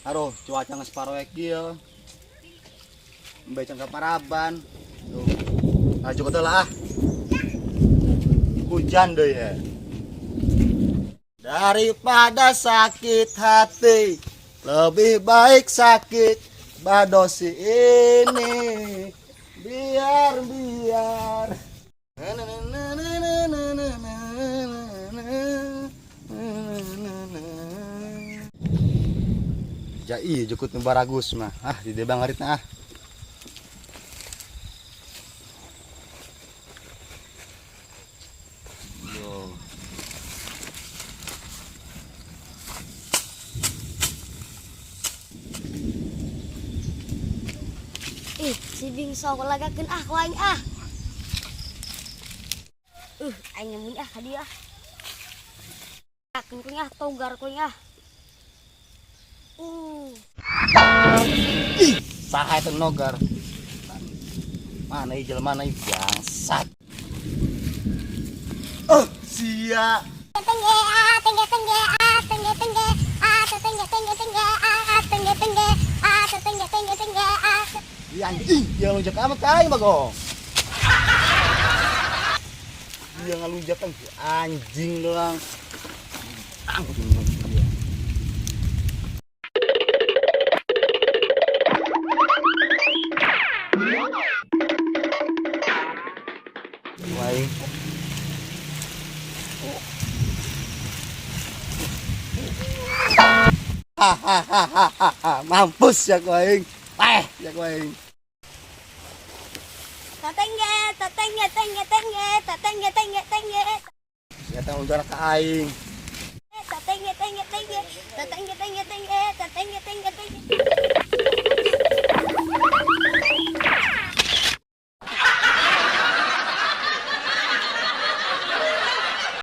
Aduh, cuaca geus paroek ieu. Embe can kaparaban. Tuh. Laju teu lah ah. Hujan deui ya. Daripada sakit hati, lebih baik sakit badosi ini. Biar biar. Ja iya jukut nu baragus mah. Ah, di debang ngaritna ah. Yo. Ih, si bingso lagakeun ah ku aing ah. Aing nyemun ah ka dieu ah. Akeun kuing ah, togar kuing ah. Ih, saha eta nogar? Mana ieu jelema ieu bangsat. Oh, sia. Tengge a tengge tengge a tengge tengge a tengge tengge tengge a tengge tengge a tengge tengge tengge a. Ih, anjing, dia ngelunjak amat ka aing bagong. Dia ngelunjak kan anjing doang. Anjing dia. Wai. Hahaha, mampus ya ku aing. Peh ya ku aing. Tatengge, tatengge, tengge, tengge, tatengge, tengge, tengge. Ya tang lunjak ka aing. Tatengge, tengge, tengge, tatengge, tengge,